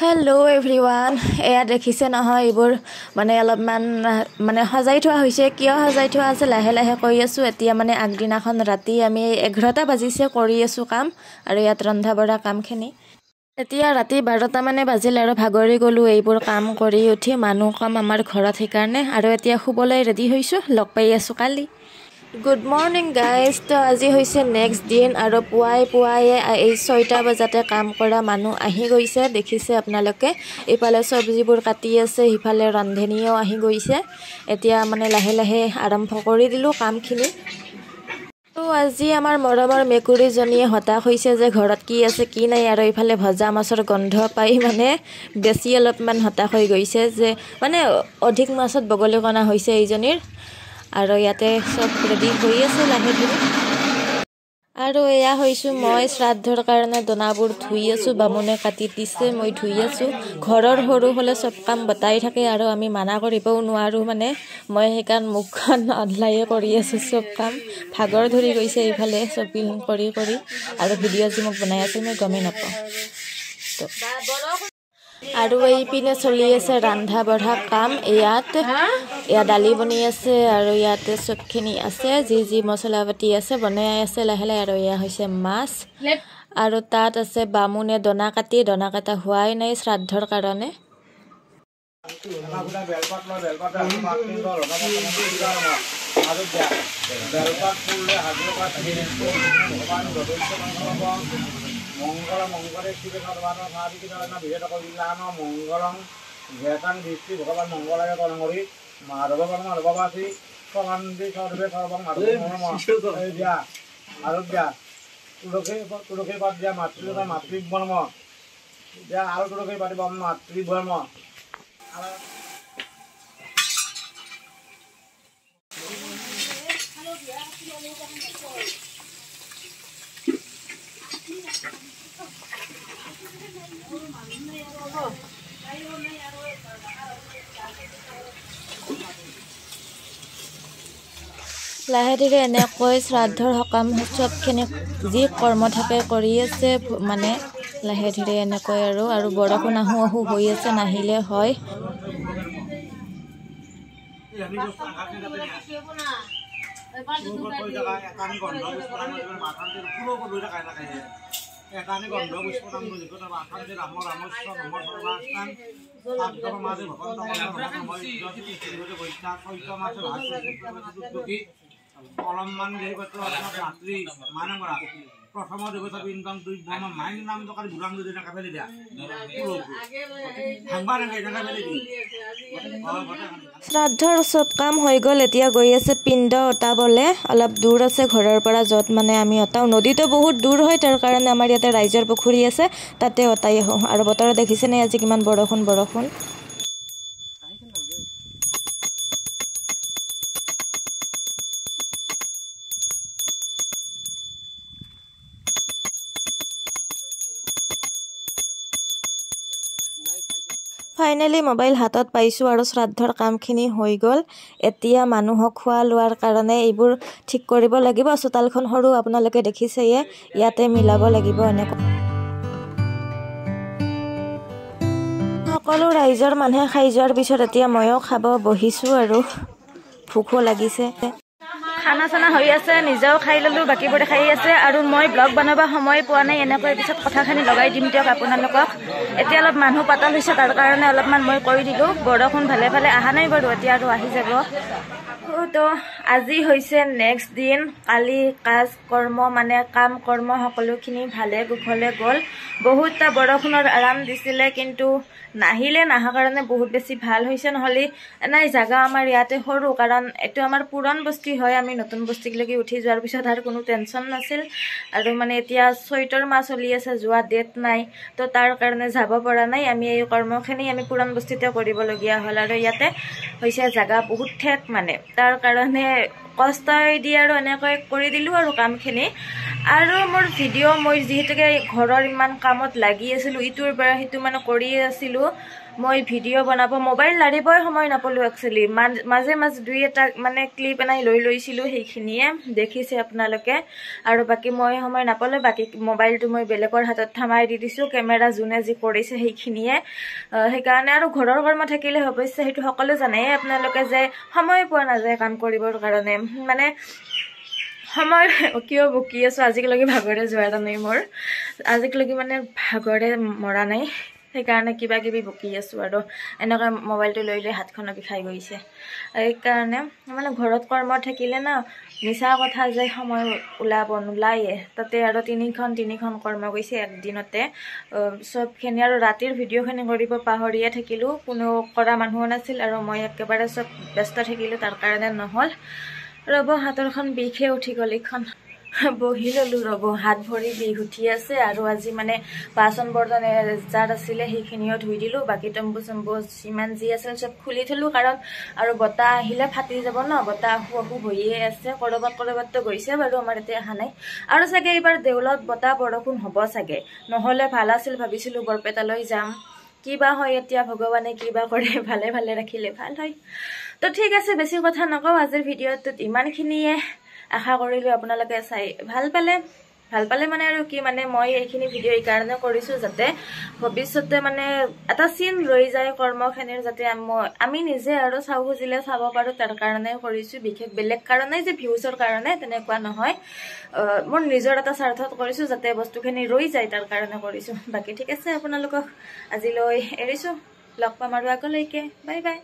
Hello' everyone, এয়া দেখিছে নহয় এইবোৰ মানে অলপমান মানে সজাই থোৱা হৈছে। কিয় সজাই থোৱা আছে লাহে লাহে কৰি আছোঁ। এতিয়া মানে আগদিনাখন ৰাতি আমি 11টা বাজিছে কৰি আছোঁ কাম, আৰু ইয়াত ৰন্ধা বঢ়া কামখিনি। এতিয়া ৰাতি 12টা মানে বাজিল আৰু ভাগৰি গ'লোঁ এইবোৰ কাম কৰি উঠি। মানুহ কম আমাৰ ঘৰত সেইকাৰণে। আৰু এতিয়া শুবলৈ ৰেডি হৈছোঁ, লগ পাই আছোঁ কালি। গুড মৰ্ণিং গাইজ, তো আজি হৈছে নেক্সট দিন আৰু পুৱাই পুৱাই এই 6টা বজাতে কাম কৰা মানুহ আহি গৈছে। দেখিছে আপোনালোকে, ইফালে চব্জিবোৰ কাটি আছে, সিফালে ৰান্ধনীও আহি গৈছে। এতিয়া মানে লাহে লাহে আৰম্ভ কৰি দিলোঁ কামখিনি। তো আজি আমাৰ মৰমৰ মেকুৰীজনীয়ে হতাশ হৈছে যে ঘৰত কি আছে কি নাই, আৰু ইফালে ভজা মাছৰ গোন্ধ পাই মানে বেছি অলপমান হতাশ হৈ গৈছে যে মানে অধিক মাছত বগলী কণা হৈছে এইজনীৰ। আৰু ইয়াতে চব ৰেডি হৈ আছে লাহে ধীৰে। আৰু এয়া হৈছোঁ মই শ্ৰাদ্ধৰ কাৰণে দনাবোৰ ধুই আছোঁ, বামুণে কাটি দিছে, মই ধুই আছোঁ। ঘৰৰ সৰু হ'লে চব কাম বতাই থাকে আৰু আমি মানা কৰিবও নোৱাৰোঁ, মানে মই সেইকাৰণে মুখখন অনলাইনে কৰি আছোঁ চব কাম। ভাগৰ ধৰি গৈছে এইফালে শ্বপিং কৰি কৰি, আৰু ভিডিঅ' যি মোক বনাই আছে মই গমেই নাপাওঁ। আৰু এইপিনে চলি আছে ৰন্ধা বঢ়া কাম। ইয়াত এয়া দালি বনি আছে আৰু ইয়াতে চবখিনি আছে, যি যি মছলা পাতি আছে বনাই আছে লাহে লাহে। আৰু এয়া হৈছে মাছ, আৰু তাত আছে বামুণে দনা কাটি, দনা কাটা হোৱাই নাই শ্ৰাদ্ধৰ কাৰণে। মংগল মংগলে শিৱে সৰ্বান মংগলং ঘেতাং দৃষ্টি ভগৱান মংগলায় কৰঙৰি মাধৱ মাধৱবাসী সবান্দি সৰ্বে সৰ্বং মাধৱ দিয়া আৰু দিয়া তুলসী তুলসী পাত দিয়া মাতৃ মাতৃবৰ্ম দিয়া আৰু তুলসী পাতিব মাতৃবৰ্ম। লাহে ধীৰে এনেকৈ শ্ৰাদ্ধৰ সকাম চবখিনি যি কৰ্ম থাকে কৰি আছে মানে লাহে ধীৰে এনেকৈ। আৰু আৰু বৰষুণ আহোঁ আহোঁ হৈ আছে, নাহিলে হয়। অলপমান মাতৃ মানে কৰা প্ৰথম দেৱতা পিণ্ডং দুই মাইন নাম টকাৰ বুঢ়াং যদি ফেলি দিয়া। শ্ৰাদ্ধৰ চব কাম হৈ গ'ল, এতিয়া গৈ আছে পিণ্ড অটাবলৈ। অলপ দূৰ আছে ঘৰৰ পৰা য'ত মানে আমি অটাওঁ, নদীটো বহুত দূৰ হয়, তাৰ কাৰণে আমাৰ ইয়াতে ৰাইজৰ পুখুৰী আছে, তাতে অটাই আহোঁ। আৰু বতৰত দেখিছেনে আজি কিমান বৰষুণ বৰষুণ। ফাইনেলি মোবাইল হাতত পাইছোঁ আৰু শ্ৰাদ্ধৰ কামখিনি হৈ গ'ল। এতিয়া মানুহক খোৱা লোৱাৰ কাৰণে এইবোৰ ঠিক কৰিব লাগিব। চোতালখন সৰু, আপোনালোকে দেখিছেয়ে, ইয়াতে মিলাব লাগিব এনেকৈ। সকলো ৰাইজৰ মানুহে খাই যোৱাৰ পিছত এতিয়া ময়ো খাব বহিছোঁ আৰু ভোকো লাগিছে। খানা চানা হৈ আছে, নিজেও খাই ল'লোঁ, বাকীবোৰে খাই আছে। আৰু মই ব্লগ বনাব সময় পোৱা নাই, এনেকৈ পিছত কথাখিনি লগাই দিম দিয়ক আপোনালোকক। এতিয়া অলপ মানুহ পাতল হৈছে, তাৰ কাৰণে অলপমান মই কৈ দিলোঁ। বৰষুণ ভালে ভালে অহা নাই বাৰু, এতিয়া আৰু আহি যাব। তো আজি হৈছে নেক্সট দিন। কালি কাজ কৰ্ম মানে কাম কৰ্ম সকলোখিনি ভালে কুশলে গ'ল। বহুতটা বৰষুণৰ আৰাম দিছিলে, কিন্তু নাহিলে, নাহা কাৰণে বহুত বেছি ভাল হৈছে। নহ'লে নাই, জাগা আমাৰ ইয়াতে সৰু, কাৰণ এইটো আমাৰ পুৰণ বস্তি হয়। আমি নতুন বস্তিলৈকে উঠি যোৱাৰ পিছত আৰু কোনো টেনশ্যন নাছিল। আৰু মানে এতিয়া চৈতৰ মাহ চলি আছে, যোৱা ডেট নাই, তো তাৰ কাৰণে যাব পৰা নাই। আমি এই কৰ্মখিনি আমি পুৰণ বস্তিতে কৰিবলগীয়া হ'ল। আৰু ইয়াতে হৈছে জাগা বহুত ঠেক মানে, তাৰ কাৰণে কষ্টই দি আৰু এনেকৈ কৰি দিলোঁ আৰু কামখিনি। আৰু মোৰ ভিডিঅ' মই যিহেতুকে ঘৰৰ ইমান কামত লাগি আছিলোঁ, ইটোৰ পৰা সিটো মানে কৰিয়ে আছিলোঁ, মই ভিডিঅ' বনাব মোবাইল লাৰিবই সময় নাপালোঁ একচুৱেলি। মাজে মাজে দুই এটা মানে ক্লিপ এনাই লৈ লৈছিলোঁ, সেইখিনিয়ে দেখিছে আপোনালোকে। আৰু বাকী মই সময় নাপালোঁ, বাকী মোবাইলটো মই বেলেগৰ হাতত থামাই দি দিছোঁ, কেমেৰা যোনে যি কৰিছে সেইখিনিয়ে। সেইকাৰণে আৰু ঘৰৰ কৰ্ম থাকিলে অৱশ্যে সেইটো সকলো জানেই আপোনালোকে যে সময় পোৱা নাযায় কাম কৰিবৰ কাৰণে। মানে সময় কিয় বকি আছোঁ, আজিলৈকে ভাগৰে যোৱা নাই মোৰ, আজিলৈকে মানে ভাগৰে মৰা নাই, সেইকাৰণে কিবা কিবি বকি আছোঁ। আৰু এনেকৈ মোবাইলটো লৈ লৈ হাতখনো বিষাই গৈছে। সেইকাৰণে মানে ঘৰত কৰ্ম থাকিলে ন মিছা কথা যে সময় ওলাব নোলায়ে। তাতে আৰু তিনিখন কৰ্ম গৈছে একদিনতে চবখিনি। আৰু ৰাতিৰ ভিডিঅ'খিনি কৰিব পাহৰিয়ে থাকিলোঁ, কোনো কৰা মানুহো নাছিল আৰু মই একেবাৰে চব ব্যস্ত থাকিলোঁ, তাৰ কাৰণে নহ'ল। ৰ'ব, হাতৰখন বিষে উঠি গ'ল, এইখন বহি ল'লোঁ ৰ'ব, হাত ভৰি বিষ উঠি আছে। আৰু আজি মানে বাচন বৰ্তন যাৰ আছিলে সেইখিনিও ধুই দিলোঁ, বাকী তম্বু চম্বু যিমান যি আছিল চব খুলি থলোঁ, কাৰণ আৰু বতাহ আহিলে ফাটি যাব ন। বতাহ আহো আহো হৈয়ে আছে, ক'ৰবাত ক'ৰবাততো গৈছে বাৰু, আমাৰ এতিয়া অহা নাই। আৰু চাগে এইবাৰ দেউলত বতাহ বৰষুণ হ'ব চাগে, নহ'লে ভাল আছিল, ভাবিছিলোঁ বৰপেটালৈ যাম, কিবা হয় এতিয়া ভগৱানে কিবা কৰে, ভালে ভালে ৰাখিলে ভাল হয়। তো ঠিক আছে, বেছি কথা নকওঁ, আজিৰ ভিডিঅ'টোত ইমানখিনিয়ে। আশা কৰিলোঁ আপোনালোকে চাই ভাল পালে। ভাল পালে মানে আৰু কি, মানে মই এইখিনি ভিডিঅ' এইকাৰণে কৰিছোঁ যাতে ভৱিষ্যতে মানে এটা চিন ৰৈ যায় কৰ্মখিনিৰ, যাতে আমি নিজে আৰু চাওঁ খুজিলে চাব পাৰোঁ, তাৰ কাৰণে কৰিছোঁ। বিশেষ বেলেগ কাৰণে যে ভিউজৰ কাৰণে তেনেকুৱা নহয়, মোৰ নিজৰ এটা স্বাৰ্থত কৰিছোঁ যাতে বস্তুখিনি ৰৈ যায়, তাৰ কাৰণে কৰিছোঁ। বাকী ঠিক আছে, আপোনালোকক আজিলৈ এৰিছোঁ, লগ পাম আৰু আগলৈকে। Bye bye.